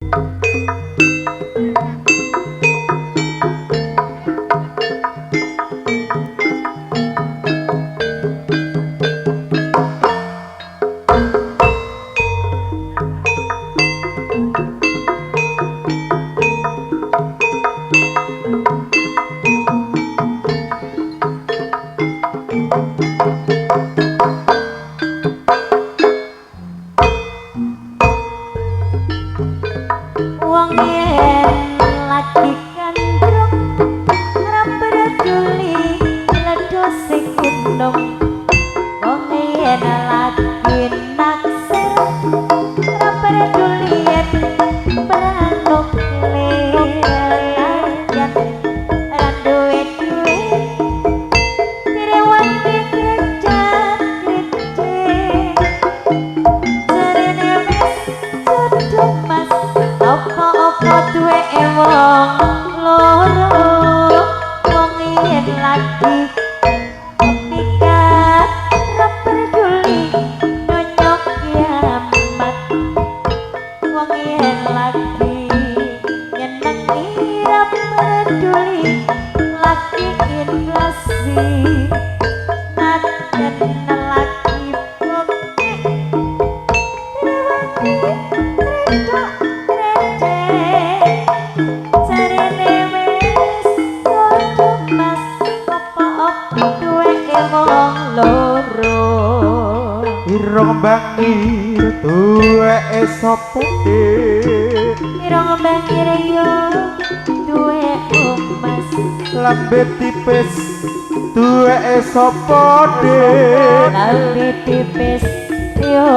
Wong yen lagi gandrung ora peduli ledose gunung. Wong yen lagi naksir ora peduli yen perang nuklir. Yen ora duwe duit direwangi kerja-kerja. Jarene wis jodoh mas, apa-apa duweke wong loro. Wong yen lagi pikat ora peduli donya kiamat. Wong yen lagi nyenengi ora peduli lagi inflasi. Najan lagi bokek direwangi kredak krecek. Jarene wis jodoh mas, apa-apa duweke wong loro. Irung bangir duweke sapa Dik? Irung bangir yo duwekmu mas. Lambe tipis duweke sapa Dik? Lambe tipis yo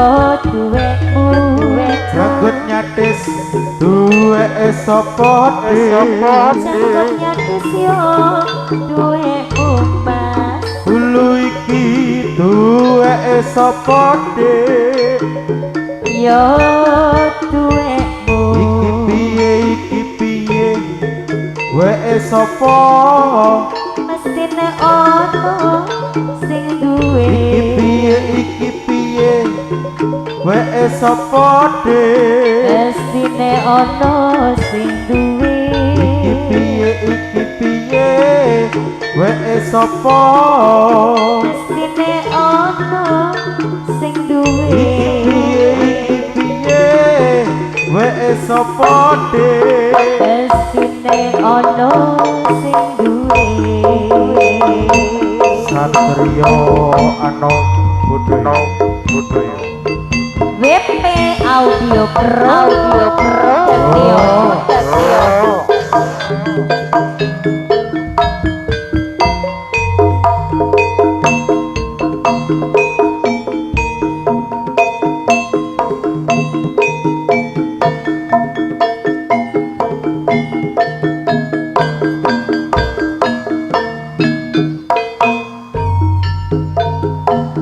duwekmu. Janggut nyatis duweke sapa Dik? Janggut nyatis yo duwekmu mas. Gulu iki duweke sapa Dik? Yo duwekmu. Iki piye, iki piye, weke sapa? Mestine ono sing duwe. Iki piye, iki piye, weke sapa Dik? Mestine ono sing duwe. Iki piye, iki piye, weke sapa? Mestine ono sing duwe. Iki piye, iki piye, weke sapa Dik? Mestine ono sing duwe. Satrio Anom Budoyo Budoyo. WP Audio Pro Audio Pro.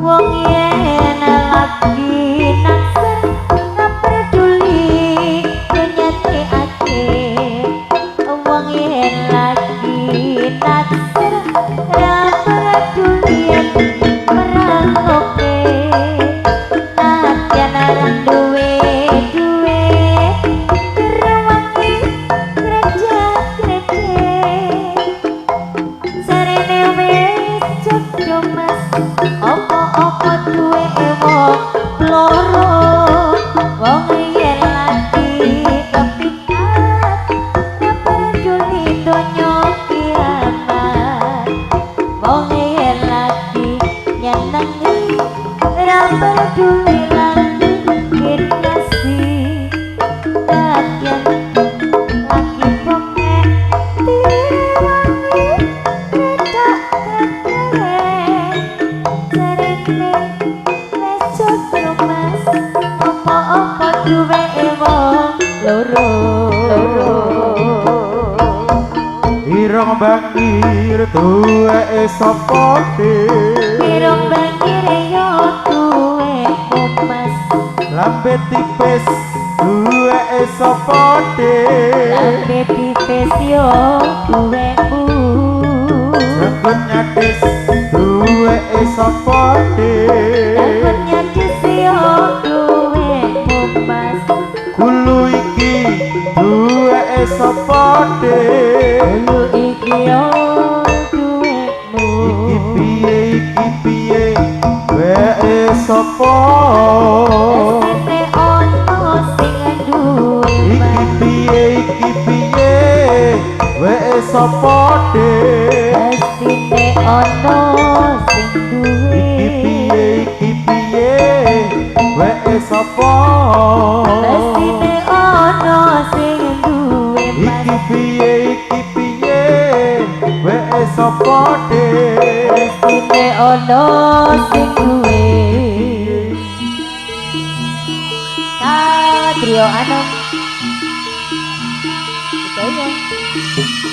Wong yen lagi naksir ora peduli dunyate akeh. Wong yen lagi naksir ora peduli yen perang oke. Nadyan ora duwe duwe direwangi kerja-kerja. Jarene wis jodoh mas, apa-apa duweke wong loro. Wong yen lagi kepikat ora peduli donya kiamat. Wong yen lagi nyenengi ora peduli lagi inflasi. Nadyan lagi bokek direwangi kredak krecek. Jarene wis jodoh mas, apa-apa duweke wong loro. Irung bangir duweke sapa Dik? Irung bangir yo duwekmu mas. Lambe tipis duweke sapa Dik? Lambe tipis yo duwekmu. Janggut nyatis duweke sapa Dik? Janggut nyatis yo duwekmu mas. Gulu iki Piye iki piye weke sapa Dik? Mestine ono sing duwe. Satrio Anom. Betul ya.